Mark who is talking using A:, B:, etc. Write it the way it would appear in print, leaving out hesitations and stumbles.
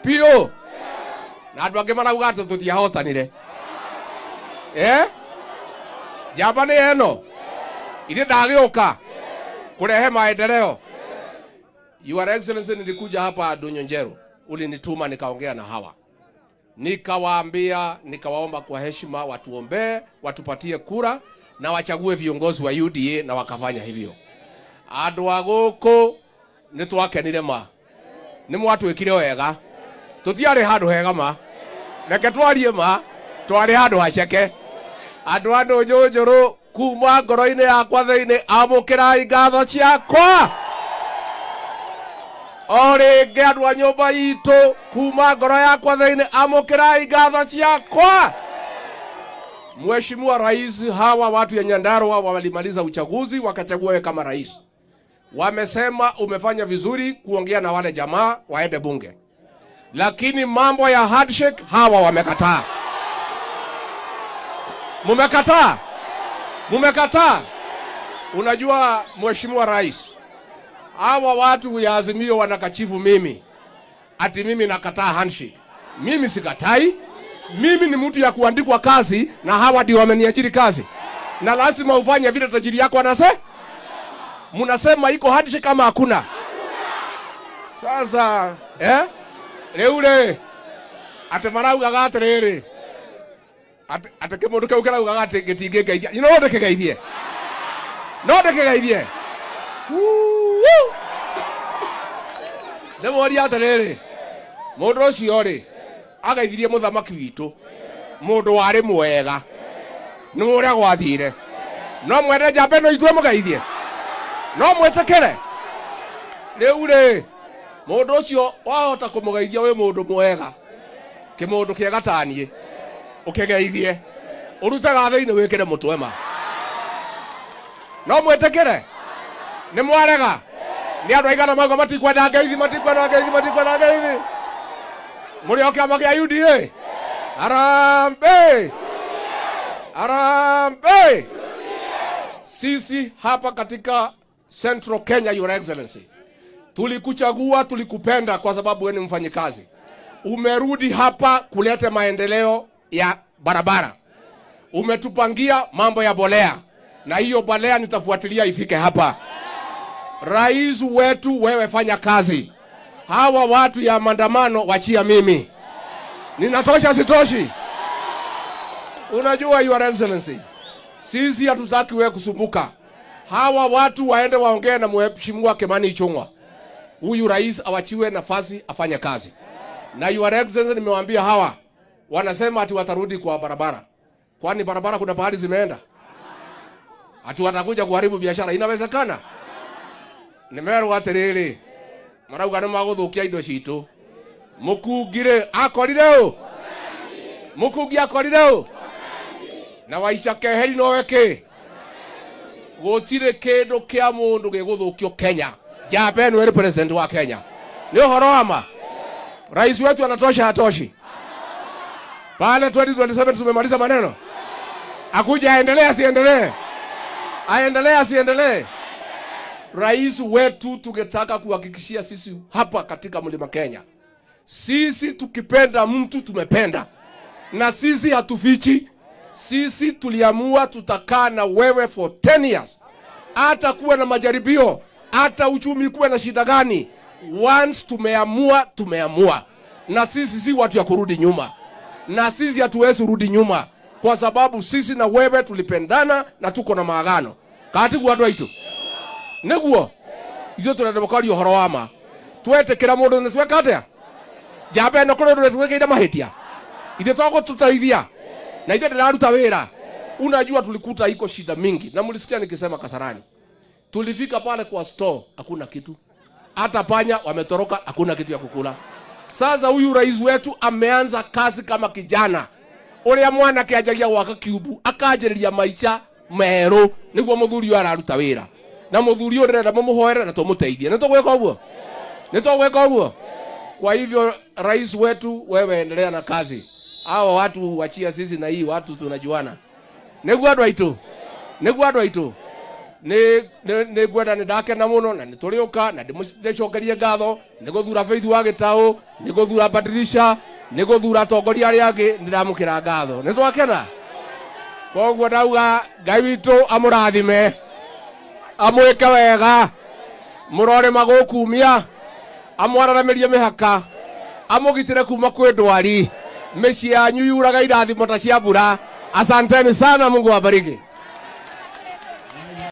A: Biũ na andũ angĩ marauga atĩ tũtiahotanire. Eh? Njamba nĩ ĩno ithe ndagĩũka kũrehe maendeleo. Your Excellency, nilikuja hapa Ndunyu, ulinituma nikaongea na hawa, nikawaambia, nikawaomba kwa heshima watuombee, watupatie kura na wachague viongozi wa UDA na wakafanya hivyo. Andũ a gũkũ nĩ twakenire ma, nĩ mwatwĩkire wega, tũtiarĩ handũ hega ma, reke twarie ma, twarĩ handũ haceke. Andũ a Ndũnjũnjũrũ, kuma ngoro-inĩ yakwa thĩinĩ, amũkĩrai ngatho ciakwa. O rĩngĩ andũ a nyũmba itũ, kuma ngoro yakwa thĩinĩ, amũkĩrai ngatho ciakwa. Mheshimiwa Rais, hawa watu ya Nyandarua walimaliza uchaguzi wakachagua wewe kama rais. Wamesema umefanya vizuri kuongea na wale jamaa waende bunge, lakini mambo ya handshake hawa wamekataa. Mumekataa, mumekataa. Unajua Mheshimiwa Rais, hawa watu ya Azimio wanakashifu mimi ati mimi nakataa handshake. Mimi sikatai. Mimi ni mtu ya kuandikwa kazi na hawa ndio wameniajiri kazi, na lazima ufanye vile tajiri yako anase. Mnasema iko handshake kama hakuna? Sasa eh, rĩu rĩ atĩ maraugaga atĩrĩrĩ atĩ kĩmũndũ kĩu kĩraugaga atĩ gĩtingĩngeithia, no ndĩkĩgeithie, no ndĩkĩgeithie. Woo! Ndĩmũrie atĩrĩrĩ, mũndũ ũcio rĩ ageithirie mũthamaki witũ, mũndũ warĩ mwega, nĩ ũrĩa gwathire. No mwende njamba ĩno itue mũgeithie? No mwĩtĩkĩre? Rĩu rĩ mũndũ ũcio wahota kũmũgeithia wĩ mũndũ mwega, kĩmũndũ kĩega taniĩ, ũkĩgeithie ũrute gathĩ-inĩ wĩkĩre mũtwe ma. No mwĩtĩkĩre? Nĩ mwarega? Nĩ andũ aigana mauga matikwenda ngeithi, matikwenda ngeithi, matikwenda ngeithi? Mũrĩ o kĩama kĩa UDA? Harambee! Harambee! Sisi hapa katika Central Kenya, Your Excellency, tulikuchagua, tulikupenda kwa sababu wewe ni mfanyikazi. Umerudi hapa kuleta maendeleo ya barabara, umetupangia mambo ya bolea, na hiyo bolea nitafuatilia ifike hapa. Rais wetu, wewe fanya kazi. Hawa watu ya maandamano wachia mimi. Ninatosha sitoshi? Unajua Your Excellency, sisi hatutaki wewe kusumbuka. Hawa watu waende waongee na Mheshimiwa Kimani Ichung'wa. Huyu rais awachiwe nafasi afanye kazi. Na Your Excellency, nimewaambia hawa wanasema ati watarudi kwa barabara. Kwani barabara kuna pahali zimeenda? Ati watakuja kuharibu biashara. Inawezekana? Nimerwo atiriri, marauga nĩ magũthũkia indo citũ. Mũkungi rĩ akorire ũ? Mũkungi akorire ũ? Na Waica Keheri nowe kĩ? Gũtirĩ kĩndũ kĩa mũndũ gĩgũthũkio Kenya. Njamba ĩno ĩrĩ president wa Kenya. Nĩ ũhoro wa ma? Rais wetu anatosha, hatoshi? Pale 2027 tumemaliza maneno. Akuja aendelee asiendelee? Aendelee asiendelee? Rais wetu tungetaka kuhakikishia sisi hapa katika Mlima Kenya, sisi tukipenda mtu tumependa, na sisi hatufichi. Sisi tuliamua tutakaa na wewe for 10 years, hata kuwe na majaribio, hata uchumi kuwe na shida gani. Once tumeamua, tumeamua, na sisi si watu ya kurudi nyuma, na sisi hatuwezi rudi nyuma kwa sababu sisi na wewe tulipendana na tuko na maagano katiguo andũ aitũ nĩguo ithuĩ tũrenda mũkaria ũhoro wa ma. Twetĩkĩra mũndũ nĩ tweka atĩa? Njamba ĩno kũrĩ ũndũ twĩkĩire mahĩtia? Ithuĩ twagũtũteithia na ithuĩ ndĩraruta wĩra. Unajua tulikuta iko shida mingi, na mlisikia nikisema Kasarani, tulifika pale kwa store hakuna kitu, hata panya wametoroka, hakuna kitu ya kukula. Sasa huyu rais wetu ameanza kazi kama kijana uria mwanake anjagia gwaka kiumbu akanjĩrĩria maica merũ, nĩguo mũthuri ũyũ araruta wĩra. Na mũthuri ũyũ ndĩrenda mũmũhoere na tũmũteithie. Nĩ tũgwĩka ũguo? Nĩ tũgwĩka ũguo? Kwa hivyo rais wetu, wewe endelea na kazi, hawa watu wachia sisi na hii watu tunajuana. Nĩguo andũ aitũ, nĩguo andũ aitũ. Nĩ ngwenda, nĩ ndakena mũno na nĩ tũrĩũka na ndĩcokerie ngatho nĩ gũthura Faith wa Gĩtaũ, nĩ gũthura Badilisha, nĩ gũthura atongoria arĩa angĩ. Nĩ ndamũkĩra ngatho, nĩ twakena. Koguo ndauga Ngai witũ amũrathime, amwĩke wega, mũrore magũkumia, amwararamĩrie mĩhaka, amũgitĩre kuma kwĩ ndwari, mĩciĩ yanyu yuraga irathimo ta cia mbura. Asanteni sana, Mungu awabariki.